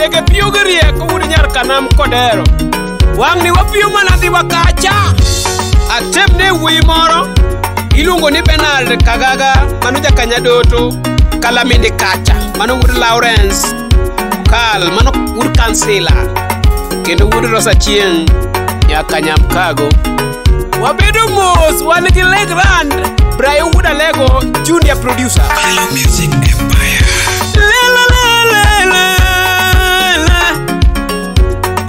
Ndege piyo gi rieko wuod nyar kanam kodero. Wang'ni wapiyo mana dhi wakacha. Atem ne wuoyi moro iluongo ni Bernard Kagaga, mano jakanyadoto Kalamindi kacha, mano wuod Lawrence Kal, mano wuod kansila kendo wuod Rosa Chieng' nyaka Nyamkago. Wabedo mos wan gi Legrand Brayo wuod Alego junior producer. Hello Music Empire. La la la la la la.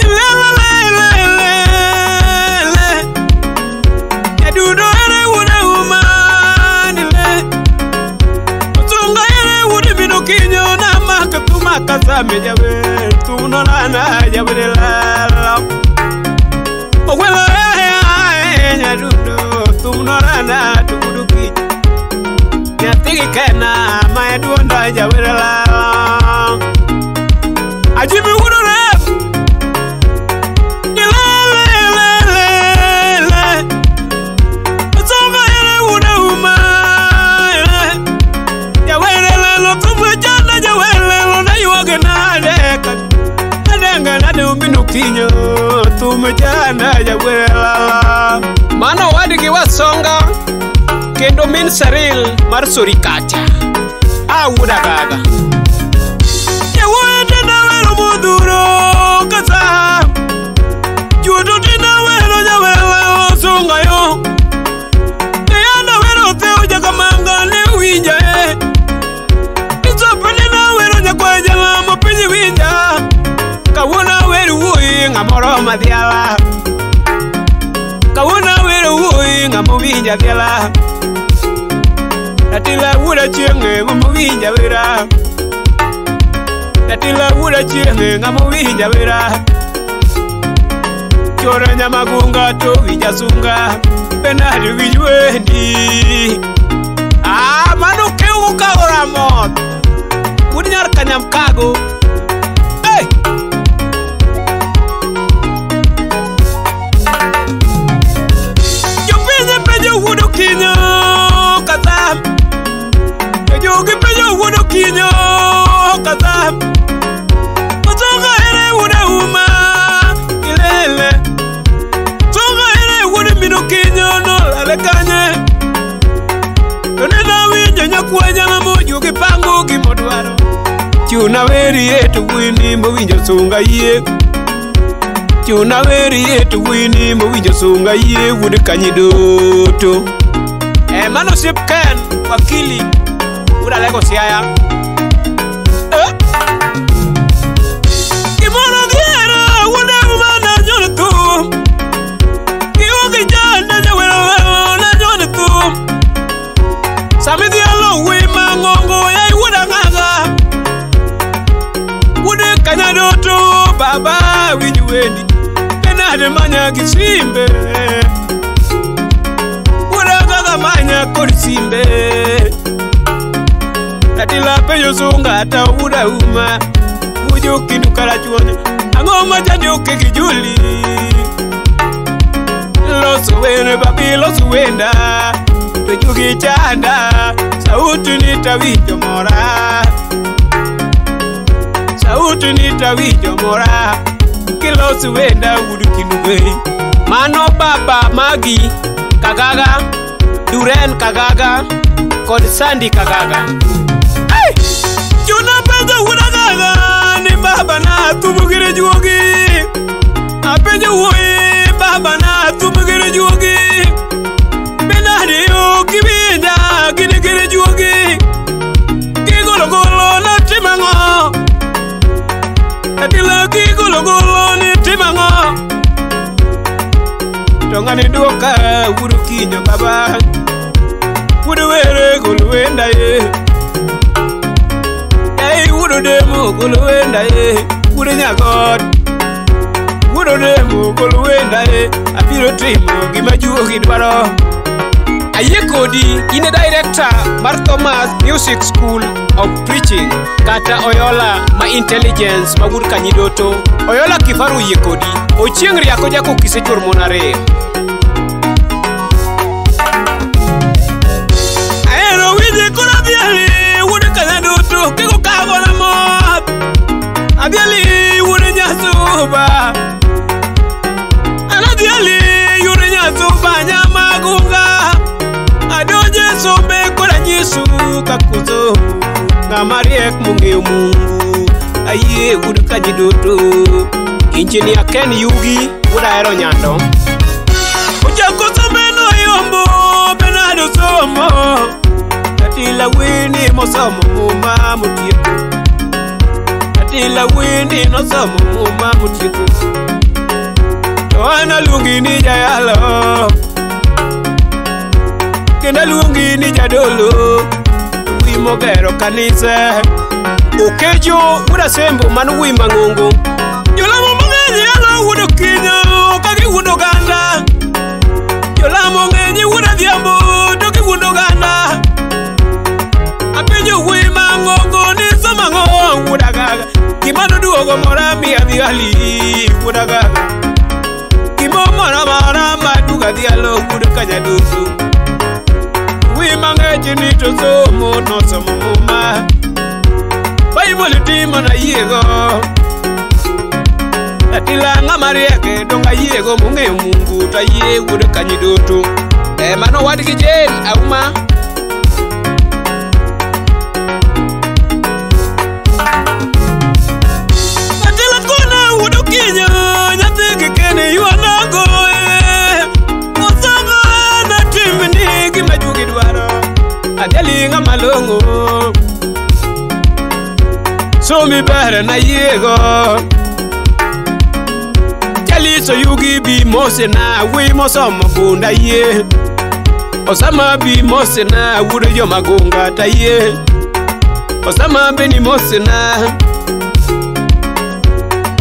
La la la la la la. Nyadundo ere wuod Auma ni le. Osunga ere wuod Bino Kinyo na maka tuma kasame jawe tuno na na jawe la la. Ogwelo e nyadundo tuno na na tuguduki. Nyathigi kena ma duondo jawe la la. Ajibi wuod Rep. Ni la la la la la. Osunga ere wuod Auma. Jawere lelo tumbe jana jawere lelo na yuage na deka. Adenga na dumbinu kinyo tumbe jana jawere lala. Mano wadgi wasonga kendo min Cyril mar Sorikacha. A wuod Agaga. Jawere na wero mudhuro kasa. Judo tina wero jawere osunga yo. Neyana wero teo jakamanga ne winja e. Isopene na wero nyakwaja lamo piny winja. Kawuono wero wuoyi ng'amoro madhiala. Kawuono wero wuoyi ng'amo winja dhiala. Atila wuod Achieng' ng'amo winja wera. Atila wuod Achieng' ng'amo winja wera. Choro nyamagunga to winja sunga. Benard winj wendi. Ah, mano kewu kawo Ramoth. Wuod nyar Kanyamkago. Hey! Jopinje penjo wuod Okinyo kata. Jogi penjo wuod Okinyo kata. Osunga ere wuod Auma ilele. Osunga ere wuod Mino Kinyo nolale kanye. To nena winjo nyakwanya mamojo gi pango gimodwaro. Chuna weri e to wuoyi mowinjo sunga yie. Chuna weri e to wuoyi mowinjo sunga yie wuod Kanyidoto. E mano osiep Ken wakili wuod Alego Siaya. Gimoro dhiero wuod Auma na nyon thum. Gionge jana jawero na nyon thum. Sami dhialo wuoyi mang'ongo yai wuod Ang'aga. Wuod Kanyadoto baba winj wendi. Benard manya gi simbe. Wuod Agaga manya kod simbe. Atila penjo sunga ta wuod Auma. Wujo kindu karachuonyo. Ang'o ma janyoke gi Juli. Loso wene babi loso wenda. To jugi chanda. Sauti nitawinjo mora. Sauti nitawinjo mora. Kiloso wenda wuod Kindu. Mano baba Magi Kagaga, Duren Kagaga kod Sandy Kagaga. Hey! Chuna penjo wuod Agaga ni baba na thum gire juogi. Apenjo wuoyi baba na thum gire juogi. Benard ok iwinja gini gire juogi. Gigolo golo na timo ang'o? Atila gigolo golo ni timo ang'o? To ng'ani duoka wuod Okinyo baba. Wuod were gol wenda ye. Ei wuod Odemo gol wenda ye. Wuod Nyagot. Wuod Odemo gol wenda ye. Abiro timo gima juogi dwaro. Ayie kodi in e director mar Thomas Music School of Preaching kata Oyola ma Intelligence ma wuod Kanyidoto. Oyola Kifaru yie kodi. Ochieng' riako jako kise chuor mon ariyo. Ahero winje kod adhiali wuod Kanyadoto kiko kago na moth. Adhiali ng'ama riek mong'eyo Mungu ayie wuod kanyi duto Injinia Ken Yugi wuod Ahero Nyando Ochako someno yombo Benado somo Atila Wini mosomo muma motieko Atila Wini nosomo muma motieko To an aluongi ni jayalo Kendo aluongi ni jadolo Wi mogero kanise Okejo wuod Asembo mano wi mang'ongo Jolamo mang'eny yalo wuod Okinyo ka giwuondo oganda Jolamo ng'eny wuod Adhiambo to giwuondo oganda Apenjo wi mang'ongo ni somo ang'o wuod Agaga Gima noduogo mora mi adhi ali wuod Agaga Gima mora mora maduogo adhialo wuod Kanyadusu Wi mang'eny ni to somo nosomo muma Bible timo na yiego Atila ng'ama riek donga yiego mong'eyo Mungu to ayie wuod kanyi duto mano wadgi Jane Auma Atila kona wuod Okinyo nyathi gi kene yuanago Osogo na timni gima juogi dwaro Adhiali ng'ama long'o Somi ber na yiego Jaliso Yugi bi mosena wi mosomo bunda yie Osama bi mosena wuod jomagunga ta yie Osama be ni mosena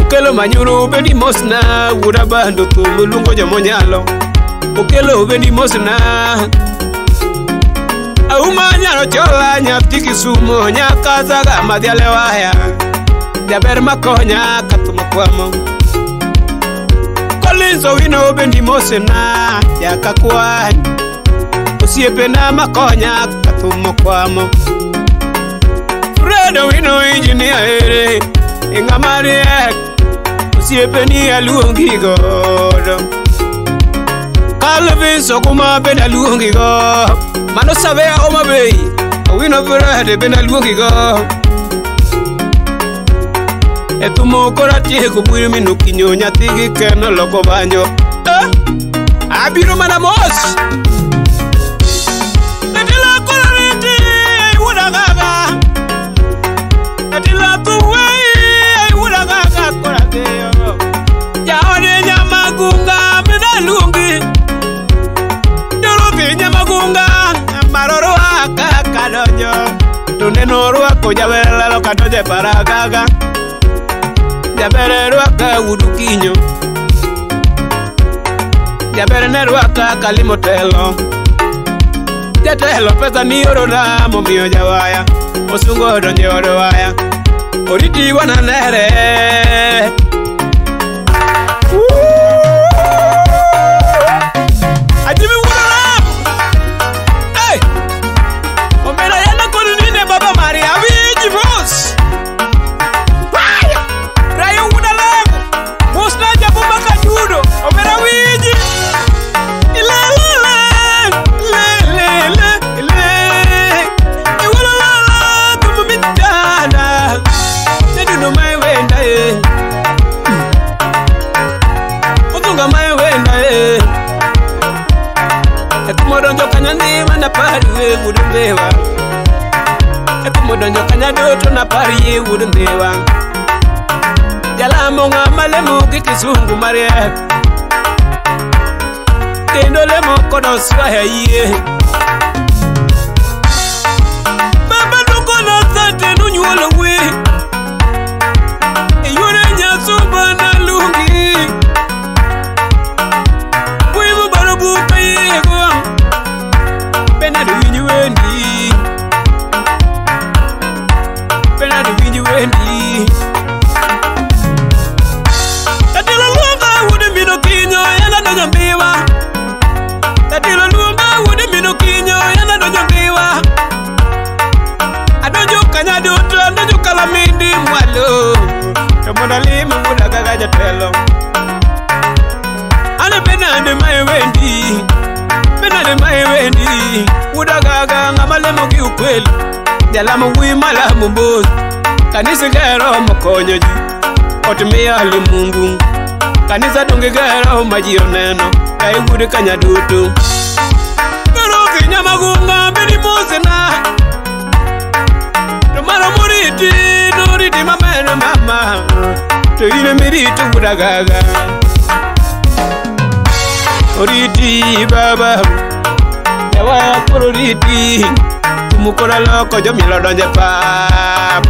Okelo manyuru be ni mosna wuod Abando thum luongo jomonyalo Okelo be ni mosna Auma nyaro chola nyathi Kisumo nyaka Zaga madhiale waya Jaber makonya kathumo kwamo Collins Owino bendi mosena jaka kwany Osiepena makonya kathumo kwamo Fred Owino engineer ere ng'ama riek Osiepeni aluongi godo Calvin Sokuma bende aluongi go Mano Savea Homa Bay Owino Fred bende aluongi go E thumo koro atieko bwiro min Okinyo nyathi gi Ken oloko banjo Abiro mana mos Atila koro riti wuod Agaga Atila thuwe wuod Agaga koro adhiyo Jaode Nyamagunga bende aluongi Dorothy Nyamagunga marorwaka kadonjo To neno orwako jaber lalo kadonjo e paragaga Jaber rwaka wuod Okinyo Jaber ne rwaka kalimo telo Jatelo pesa ni orona momiyo jawaya Osungo odonjo e od waya Oriti wananere Ajimi wuod Olam Hey! Omera yana kod nine baba mari awinji mos Rayo wuod Alango mosna jabomba kajudo omera winji Ilelele lelele le Iwalala tumumidana Neduno mai wenda e Otunga mai wenda e Ekumodonjo kanya ndima na pari we wuod Mbewa Ekumodonjo kanya duto na pari ye wuod Mbewa Jalamo ng'ama lemo gi kisungu mariek Kendo lemo kod oswaya yie Baba nokona thate nonyuolo wi E yore Nyasumba naluongi Wi mobaro buk ayiego Benard winj wendi Benard winj wendi Atilo luonga wuod min Okinyo yana donjo Mbiwa Atilo luonga wuod min Okinyo yana donjo Mbiwa Adonjo kanya duto adonjo Kalamindi mwalo To mondo alim wuod Agaga jatelo Ane Benard mae wendi Benard mae wendi Wuod Agaga ng'ama lemo gi ukweli Jalamo wuoyi malamo bos. Kanisa gero makonyo ji. Ot miyale Mungu. Kanisa donge gero ma ji oneno. Ka iwuod kanya duto. Koro kinya magunga bedi mosena. To mano moriti noriti maber mama. To in emirito wuod Agaga. Oriti baba. Yawa koro riti. Tumukora loko jomielo donje pap.